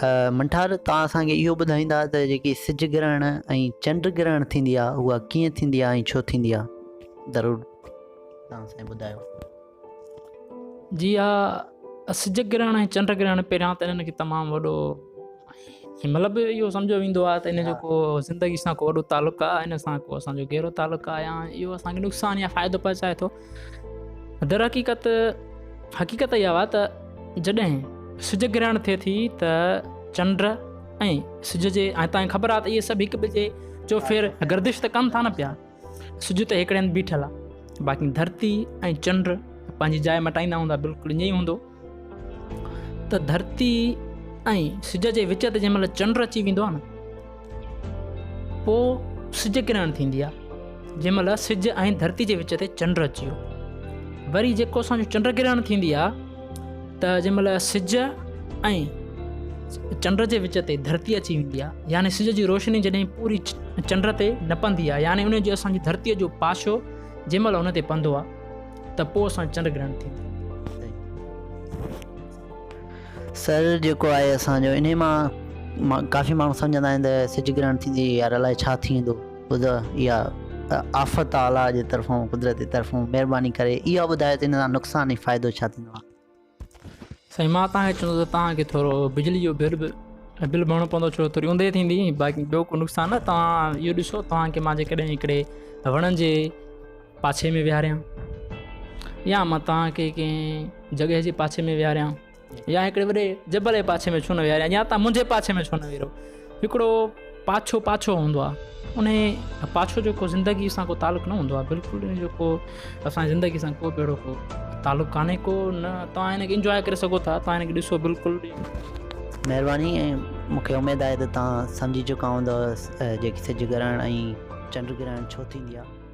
منٺار توهان اسان کي اهو ٻڌائيندا ته جيڪي سج گرهڻ ۽ چنڊ گرهڻ ٿيندي آهي اها ڪيئن ٿيندي آهي ۽ ڇو ٿيندي آهي؟ ضرور توهان اسان کي ٻڌايو. جي ها، سج گرهڻ ۽ چنڊ گرهڻ پهريان ته انهن کي تمام وڏو مطلب اهو سمجهيو ويندو آهي ته ان جو ڪو زندگي سان ڪو وڏو تعلق آهي، ان سان ڪو اسانجو گهرو تعلق آهي يا اهو اسانکي نقصان يا فائدو پهچائي ٿو. در حقيقت حقيقت اها آهي ته جڏهن سج گرهڻ ٿئي ٿي ته چنڊ ۽ سج جي ۽ تانکي خبر آهي ته اهي سڀ هڪ ٻئي جي چوڦير گردش ته ڪن ٿا نه پيا. سج ته هڪڙي هنڌ بيٺل آهي، باقي ڌرتي ۽ چنڊ پنهنجي جاء مٽائيندا هوندا. بلڪل ائين ئي هوندو ته ڌرتي ۽ سج جي وچ تي جنهن مهل چنڊ اچي ويندو آهي نه، پوء سج گرهڻ ٿيندي آهي. جنهن مهل سج ۽ ڌرتي جي وچ تي چنڊ اچي ويو، وري جيڪو اسانجو چنڊ گرهڻ ٿيندي آهي ته جنهن مهل سج ۽ چنڊ جي وچ تي ڌرتي اچي ويندي آهي، يعني سج جي روشني جڏهن پوري چنڊ تي نه پوندي آهي، يعني ان جي اسانجي ڌرتيء جو پاشو جنهن مهل ان تي پوندو آهي ته پوء اسان چنڊ گرهڻ ٿيندي. سر جيڪو آهي اسانجو انهي مان ڪافي ماڻهو سمجهندا آهن ته سج گرهڻ ٿيندي يار الائي ڇا ٿي ويندو، ٻڌ اها آفت آ الله جي طرفون، قدرت جي طرفون. مهرباني ڪري اها ٻڌايو ته ان سان نقصان ۽ فائدو ڇا ٿيندو آهي؟ سائين مان توهان کي چوندس ته توهان کي ٿورو بجلي جو بل به بل ڀرڻو پوندو، ڇو ٿوري اوندهه ٿيندي، باقي ٻيو ڪو نقصان نه. توهان اهو ڏسو، توهان کي مان جيڪڏهن هڪڙي وڻن جي پاڇي ۾ ويهاريان يا مان توهان کي ڪنهن جڳهه جي پاڇي ۾ ويهاريان يا هڪڙي وڏي جبل جي پاڇي ۾ ڇو نه ويهاريان يا توهان منهنجي پاڇي ۾ ڇو نه ويهو. هڪڙو پاڇو پاڇو هوندو آهي، ان پاڇو جو ڪو زندگي سان ڪو تعلق نه هوندو آهي. بلڪل ان جو ڪو اسان جي زندگي سان ڪو به اهڙو ڪو تعلق ڪانهي ڪو نه. توهان هن کي انجواء ڪري سگهو ٿا، توهان هن کي ڏسو بلڪل. مهرباني ۽ مون کي اميد آهي ته توهان سمجهي چڪا هوندؤ جيڪي سج گرهڻ ۽ چنڊ گرهڻ ڇو ٿيندي آهي.